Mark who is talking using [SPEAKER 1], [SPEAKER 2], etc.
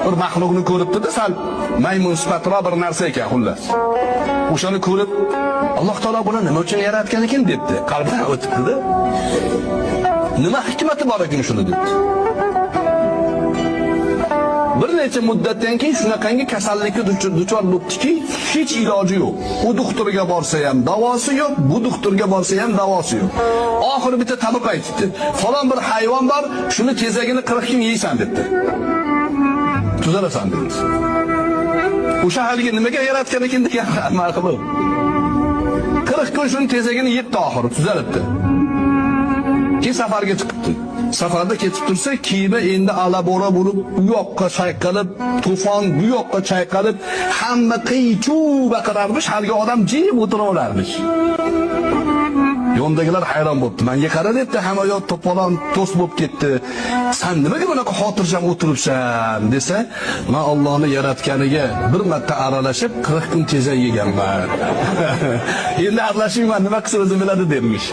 [SPEAKER 1] Bir maxluqni ko'ribdi-da, sal maymun sifatroq bir narsa ekan xullas. O'shani ko'rib, Alloh taolo buni nima uchun yaratgan ekan debdi. Qalbidan o'tibdi-da. Nima hikmati bor ekan shuni debdi. Bir necha muddatdan keyin shunaqangi kasallikka duchor bo'ptiki, hech iloji yo'q. U doktorga borsa ham davosi yo'q, bu doktorga borsa ham davosi yo'q. Oxiri bitta tabib aytibdi. Falon bir hayvon bor, shuni tezagini 40 kun yeysan debdi. Tuzalasan debdi. O'sha haligi nimaga yaratgan ekan degan maxluq. 40 kun shuni tezagini yebdi, oxiri tuzalibdi. Keyin safarga chiqibdi. Safarda ketib tursa, kema endi alabora bo'lib, u yoqqa chayqalib, to'fon bu yoqqa chayqalib, hamma qiy-chuv baqirarmish, haligi odam jim o'tiraverarmish. Yondagilar hayron bo'pti. Menga qara debdi, hamma yoq to'polon to's bo'lib ketdi. San nimaga bunaqa xotirjam o'tiribsan desa, men Allohni yaratganiga bir marta aralashib 40 kun tezak yeganman. Endi aralashmayman, nima qilsa o'zi biladi dermish.